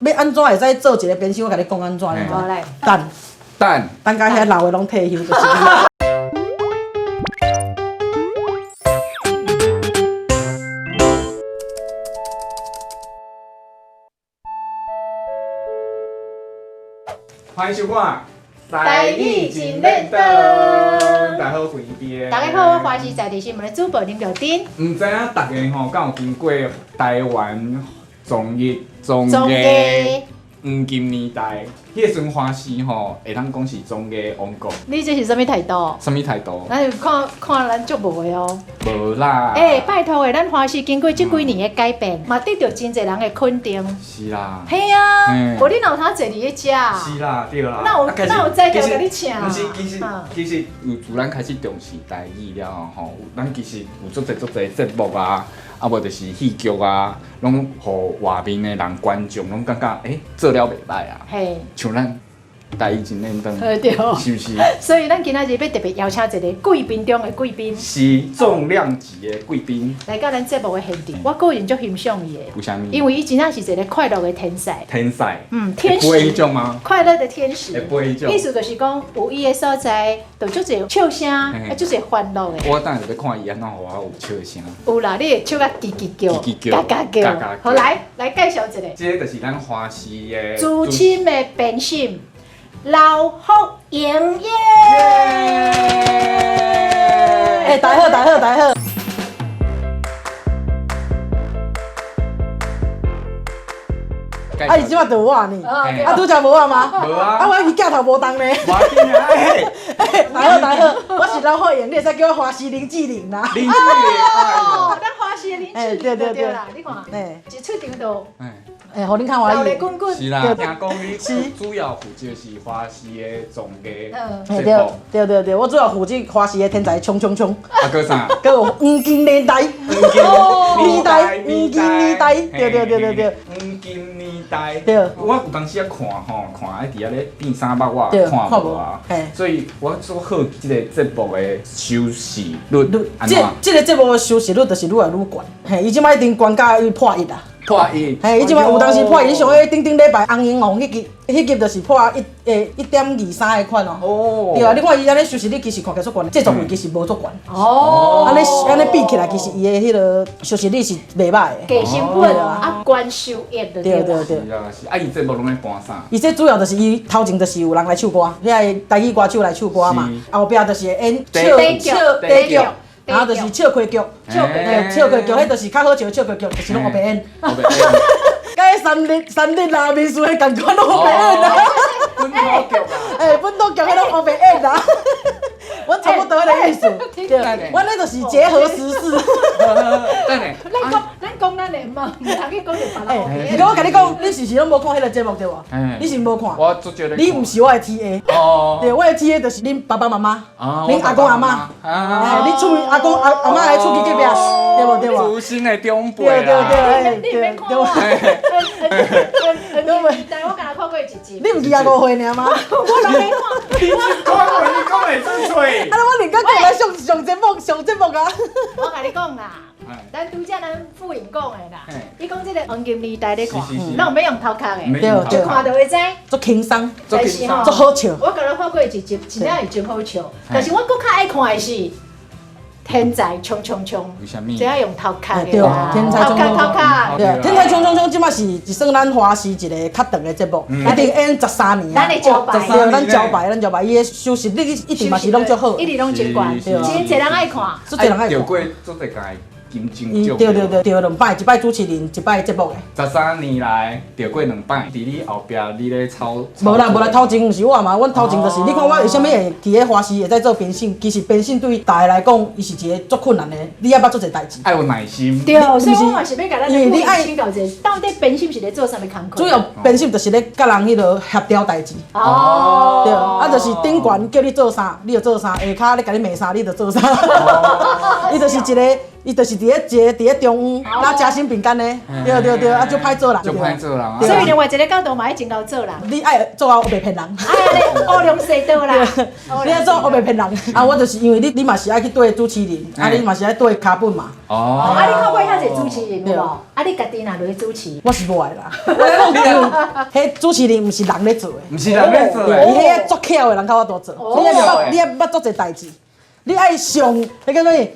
欲按怎會使做一个編審？我共你講按怎，你知無？來，等等等甲遐老的攏退休就是你。歡迎收看《台語真練刀大家好，我是邊。大家好，華視在地新聞的主播林玉珍。毋知影大家吼，敢有經過台灣綜藝綜綜藝藝黃金年代？彼个時陣華視吼，會當講是綜藝王國。你這是啥物態度？啥物態度？咱看看咱足無的哦。無啦。欸，拜託的，咱華視經過這幾年的改變，嘛得著真濟人的肯定。是啦。嘿啊，無你哪有通坐佇咧遮？是啦，對啦。哪有哪有才調共你請？毋是，其實其實有自咱開始重視台語了後吼，咱其實有足濟足濟節目啊，啊無就是戲劇啊，攏予外面的人觀眾攏感覺欸做了袂䆀啊。嘿。像咱台語真練刀，對，是毋是？所以咱今仔日欲特別邀請一个貴賓中的貴賓，是重量級的貴賓，來到咱節目的現場。我個人足欣賞伊的，為啥物？因為伊真正是一个快樂的天使。天使，天使。會飛彼種嗎？快樂的天使。會飛彼種。意思就是講，有伊的所在，就足濟笑聲，啊，足濟歡樂的。我等下就欲看伊按怎予我有笑聲。有啦，你會笑甲吱吱叫，吱吱叫，嘎嘎叫。好，來來介紹一下。這个就是咱華視的資深的編審。劉福瑩耶！欸，大家好，大家好，大家好。啊，伊這擺就有我呢，啊，拄才無我嗎？無啊。啊，我伊鏡頭無動呢。無要緊啊，欸，大家好，大家好，我是劉福瑩，你會使叫我華視林志玲啦。林志玲，哦，咱華視的林志玲對對啦，你看，一出場就。欸，予恁較歡喜。是啦，聽講你主要負責是華視的綜藝節目。對對對，我主要負責華視的天才衝衝衝。啊，閣啥？閣有黃金年代。黃金年代，黃金年代，對對對對對。黃金年代。對。我有當時仔看吼，看愛佇遐咧變衫目，我也看無啊。所以我做好這个節目的收視率。這這个節目的收視率就是愈來愈懸。嘿，伊這擺已經懸甲伊破億啦。破億，嘿，伊這擺有當時破億，像彼頂頂禮拜紅英王彼集，彼集就是破一欸1.23的款哦。哦。對啊，你看伊按呢收視率其實看起來足懸，製作費其實無足懸。哦。按呢按呢比起來，其實伊的彼个收視率是袂䆀的。低成本啊，懸收益就對。對對對。是啊是，啊伊節目攏咧播啥？伊這主要就是伊頭前就是有人來唱歌，遐个台語歌手來唱歌嘛，後壁就是會演笑笑短劇。然後就是笑開局，笑開局，彼就是較好笑的笑開局，就是攏烏白演。佮彼三日三日啊，面試彼仝款攏烏白演啊。本土劇啊。欸，本土劇彼攏烏白演啊。阮差不多彼个意思。對，阮彼就是結合時事。等下，咱講咱講咱的嘛，毋通去講著別人。欸，我共你講，你是毋是攏無看彼个節目對無？你是無看？我足少咧。你毋是我的 TA。哦。對，我的 TA 就是恁爸爸媽媽，恁阿公阿嬤。欸，你厝阿公阿阿嬤的厝邊隔壁，對無對無？資深的長輩對對對，你免看我。但我敢若看過一集。你毋是25歲爾嗎？我攏免看。你講話你講會出喙。啊！我連甲過來上上節目上節目啊！我共你講啦，咱拄才咱富穎講的啦，伊講這个黃金年代咧看，咱有欲用頭殼的，對，一看就會知。足輕鬆，但是吼，足好笑。我敢若看過一集，真正是真好笑。但是我閣較愛看的是天才衝衝衝，這愛用頭殼的啦，天才衝衝衝，對，天才衝衝衝，這擺是算咱華視一个較長的節目，一定演13年啊。咱的招牌，對，咱招牌，咱招牌，伊的收視率一定嘛是攏足好，一直攏真懸，真濟人愛看，足濟人愛看。得過足濟屆金鐘獎。對對對，得兩擺，一擺主持人，一擺節目的。13年來得過兩擺，佇你後壁你咧操。無啦無啦，頭前毋是我嘛，阮頭前就是，你看我為啥物會佇咧華視會使做編審？其實編審對大家來講，伊是一个足困難的，你愛捌足濟代誌。愛有耐心。對，所以我嘛是欲共咱請教一下，到底編審是咧做啥物工課？主要編審就是咧佮人彼落協調代誌。哦。對，啊，就是頂懸叫你做啥，你就做啥；下跤咧共你罵啥，你就做啥。伊就是一个。伊就是佇咧一個佇咧中央，那夾心餅乾呢，對對對，啊足歹做人。足歹做人啊。所以另外一個角度嘛，愛真𠢕做人。你愛做啊，烏白騙人。哎，烏龍世道啦。你愛做烏白騙人。啊，我就是因為你，你嘛是愛去對主持人，啊，你嘛是愛對腳本嘛。哦。啊，你看過遐濟主持人有無？啊，你家己若落去主持？我是無愛啦。我講，彼主持人毋是人咧做的。毋是人咧做的。伊彼個足巧的人較有法度做。你愛捌，你愛捌足濟代誌。你愛上，彼個啥物？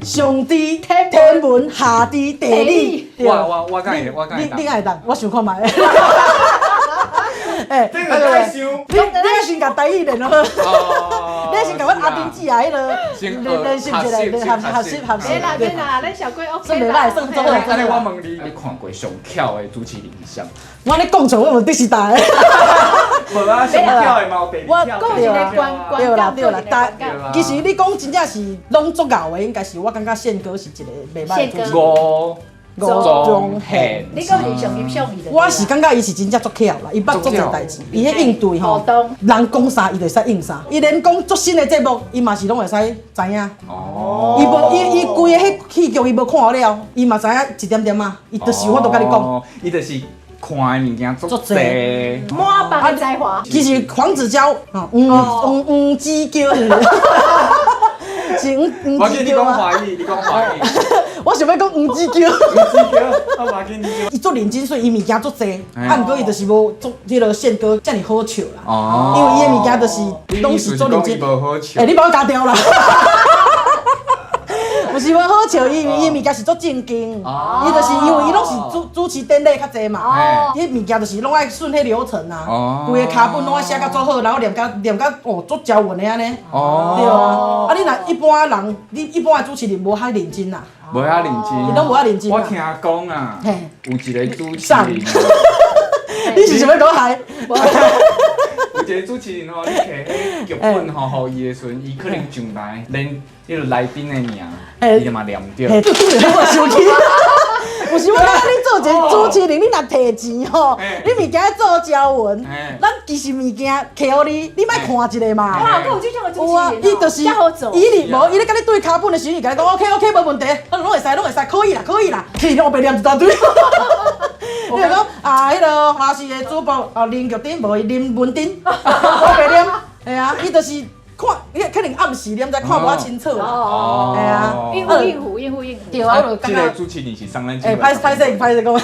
上知天文，下知地理。我我我敢會，我敢會。你你敢會當？我想看覓。欸，你愛想，你你愛先共台語練好。你愛先共阮阿丁姊啊，彼个練練習一下，學學習學習。免啦免啦，咱小鬼 OK 算袂歹，算做好。按呢我問你，你看過上巧的主持人是啥？我按呢講出，我嘛得是大的。無啊，上巧的嘛有第二巧。我講一个觀對啦對啦，但其實你講真正是攏足𠢕的，應該是我感覺憲哥是一個袂歹的主持人。吳宗憲，你講是上欣賞伊的？我是感覺伊是真正足巧啦，伊捌足濟代誌，伊彼應對吼，人講啥伊就會使應啥，伊連講足新的節目，伊嘛是攏會使知影。哦。伊無伊伊規个彼戲劇伊無看了，伊嘛知影一點點仔，伊就是有法度共你講。伊就是看的物件足濟，滿腹的才華。其實黃子佼，黃黃黃子佼是毋是？是黃黃子佼我見你講華語，你講華語。我想欲講黃子佼。黃子佼，我嘛見你。伊足認真，所以伊物件足濟，啊，毋過伊就是無足彼个憲哥遮爾好笑啦。哦。因為伊的物件就是攏是足認真。欸，你把我咬掉啦！毋是無好笑，伊伊物件是足正經。伊就是因為伊攏是主主持典禮較濟嘛。彼物件就是攏愛順彼流程啊。規个腳本攏愛寫甲足好，然後念甲念甲哦足招魂的按呢。哦。對啊。啊，你若一般人，你一般的主持人無遐認真啦。無遐認真。伊攏無遐認真。我聽講啊，有一個主持人。你是想欲講害？有一個主持人吼，你摕彼劇本吼，予伊的時陣，伊可能上來連彼個來賓的名，伊就嘛念毋著。嘿，我生氣。毋是我感覺你做一個主持人，你若提錢吼，你物件做招魂，咱其實物件摕予你，你莫看一下嘛。哇，閣有這種的主持人。有啊，伊就是伊哩無，伊咧共你對腳本的時陣，伊共你講 OK OK 無問題，攏會使，攏會使，可以啦，可以啦，其實烏白念一大堆。你就講啊，彼个華視的主播哦，林玉珍無林文珍，烏白念，嘿啊，伊就是看，伊可能暗時你毋知看無遐清楚啦。哦，嘿啊，應付應付應付應付。對啊，這个主持人是啥人？欸，歹歹勢歹勢講，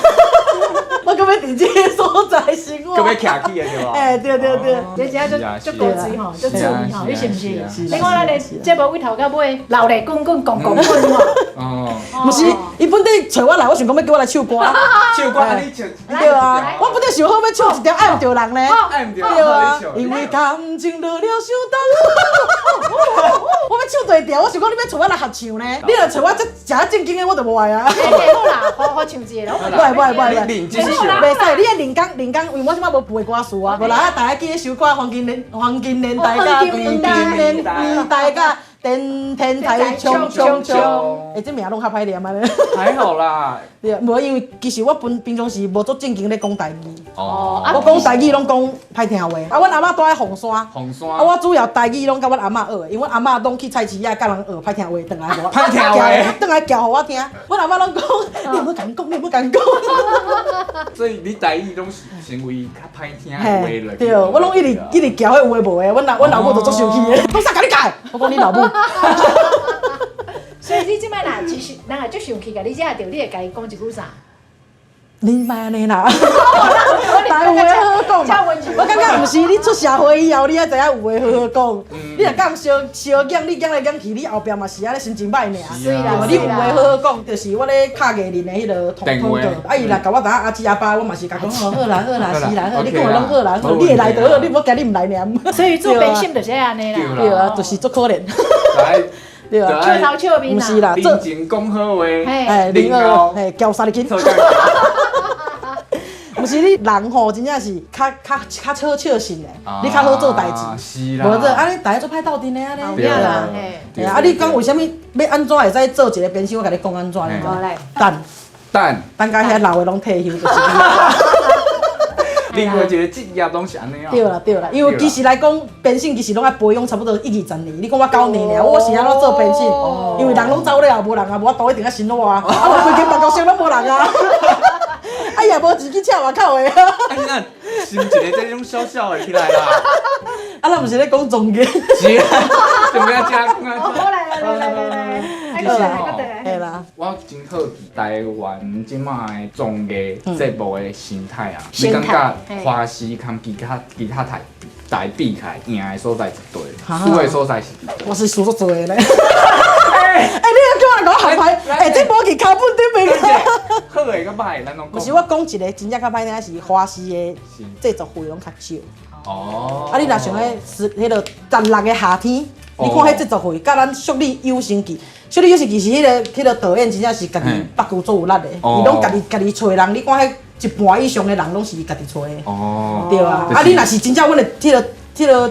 我閣欲佇這个所在生活。閣欲徛起的對無？欸，對對對，這真正足足高水吼，足趣味吼，你是毋是？你看咱的節目對頭到尾，鬧熱滾滾，滾滾滾吼。哦，毋是，伊本底揣我來，我想講欲叫我來唱歌。唱歌啊，你唱。對啊，我本底想好欲唱一條愛毋著人咧。愛毋著。對啊，因為感情落了傷重。我欲唱對調，我想講你欲揣我來合唱呢？你若揣我這誠正經的，我就無愛啊。好啦，好好唱一個。袂袂袂袂，認真唱。袂使，你愛認真認真，因為我這擺無背歌詞啊。無啦，啊，大家記得首歌《黃金年黃金年代》佮《黃金年代》佮。天天才衝衝衝！欸，這名攏較歹念按呢。還好啦。對，無因為其實我本平常時無足正經咧講台語。哦。我講台語攏講歹聽話。啊，阮阿嬤住佇鳳山。鳳山。啊，我主要台語攏佮阮阿嬤學的，因為阮阿嬤攏去菜市仔佮人學歹聽話，轉來予我。歹聽話。轉來教予我聽。阮阿嬤攏講，你毋好共講，你毋好共講。所以你台語攏是成為較歹聽的話了。對，我攏一直一直教彼有的無的，阮老阮老母就足生氣的，講啥共你教？我講你老母。所以你這擺若其實人若足生氣共你惹著，你會共伊講一句啥？你莫按呢啦，但有話好好講嘛。我感覺毋是你出社會以後，你才知影有話好好講。你若共相相講，你講來講去，你後壁嘛是按呢心情歹爾。是啦，你有話好好講，就是我咧敲藝人的彼个通通告。啊，伊若共我知影阿姊阿爸，我嘛是共講哦，好啦好啦，是啦好，你講的攏好啦好，你會來就好，你毋好驚你毋來爾。所以做編審就是按呢啦。對啊，就是足可憐。對啊，笑頭笑面毋是啦，做前講好話，欸，然後嘿，交三日斤。毋是你人吼，真正是較較較好笑性的，你較好做代誌。是啦。無做，按呢大家足歹鬥陣的按呢。對啦，嘿啊，你講為啥物欲按怎會使做一個編審？我共你講按怎，你知？等等等到遐老的攏退休就是。你任何一个职业攏是按呢哦。對啦對啦，因為其實來講，編審其實攏愛培養差不多一二十年。你講我9年爾，我是按怎做編審？因為人攏走了，無人啊，無法度一定愛辛苦啊，啊，無規間辦公室攏無人啊，啊也無錢去請外口的。啊，你若想一个這種小小的起來啦。啊，咱毋是咧講綜藝。是啊，準備啊，食，好來來來來來，其實吼，嘿啦，我真好奇台灣這馬的綜藝節目的生態啊，你感覺華視佮其他台比起來，贏的所在一對，輸的所在是？我是輸足濟的咧。欸，你欲叫我來講行牌？欸，這無去腳本頂面。好的佮歹的，咱攏講。毋是我講一个，真正較歹聽是華視的製作費攏較少。啊，你若想彼是彼个16个夏天，你看彼製作費，佮咱淑女有聲劇，淑女有聲劇是彼个導演真正是家己腹肌足有力的，伊攏家己揣人，你看彼一半以上的人攏是伊家己揣的。對啊，啊你若是真正阮的彼个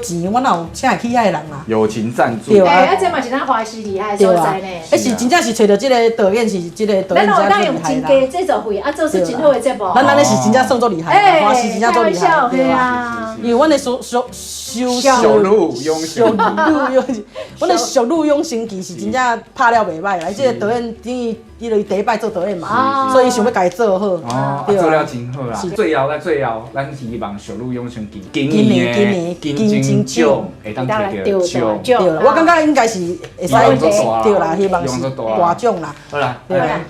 錢，阮哪有請會起遐个人啊？友情贊助。對啊。欸，啊，這嘛是咱華視厲害的所在呢。彼是真正是揣著這个導演是這个導演咱有當用真低製作費，啊，做出真好的節目。咱按呢是真正算足厲害，華視真正足厲害。對啊。因為阮的淑淑淑淑女養成，阮的淑女養成記是真正拍了袂䆀啦。這个導演等於伊就是第一擺做導演嘛，所以想欲共伊做好。哦，做了真好啦。最後，咱最後，咱希望淑女養成記今年的金鐘獎會當摕著獎。對啦，我感覺應該是會使對啦，希望是大獎啦。好啦，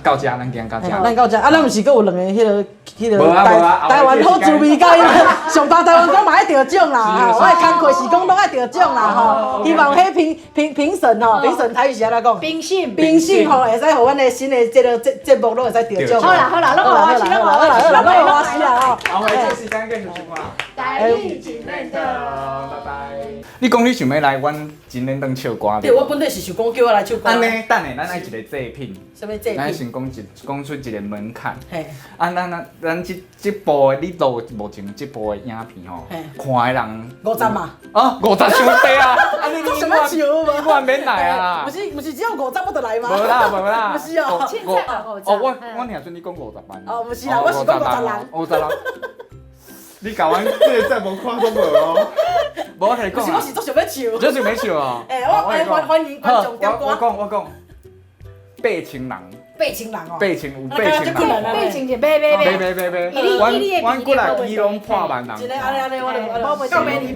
到這，咱今到這。咱到這，啊，咱毋是閣有兩个彼个台灣好滋味佮上百台灣歌嘛愛得獎啦！我的工課是講攏愛得獎啦吼，希望彼評審吼，評審台語是按怎講？評審。評審吼，會使予阮的新的這个節目攏會使得獎。好啦好啦，攏歡喜，攏歡喜，攏歡喜啦吼！後尾這時間繼續收看。台語真輪轉，拜拜。你講你想欲來阮真輪轉唱歌？對，我本底是想講叫我來唱歌。按呢，等下咱愛一個祭品。啥物祭品？咱先講一講出一個門檻。嘿。啊，咱這部的你錄目前這部的影片吼，看的人50嘛。啊，50傷濟啊！啊，你做啥物笑嘛？我免來啊！毋是只有50我就來嗎？無啦無啦。毋是哦。哦，我聽準你講50萬。哦，毋是啦，我是講50人。50人。你共阮這个節目看都無哦。無我共你講。毋是，我是足想欲唱。足想欲唱哦。欸，我歡迎觀眾點歌。我講，8000人。 8000人哦。8000有8000人。8000就買買買。買買買買。阮過來基隆破萬人。真的，按呢按呢，我就到明年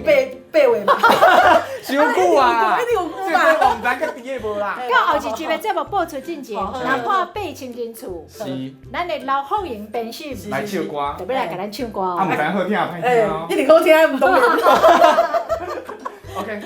八月嘛。傷久啊！一定有久吧？我毋知佮佇个無啦。到後一集的節目播出進前，若破8000人次，是，咱的劉鳳瑩編審來唱歌，就欲來共咱唱歌哦。啊，毋知好聽歹聽哦。一定好聽，毋當然。 OK。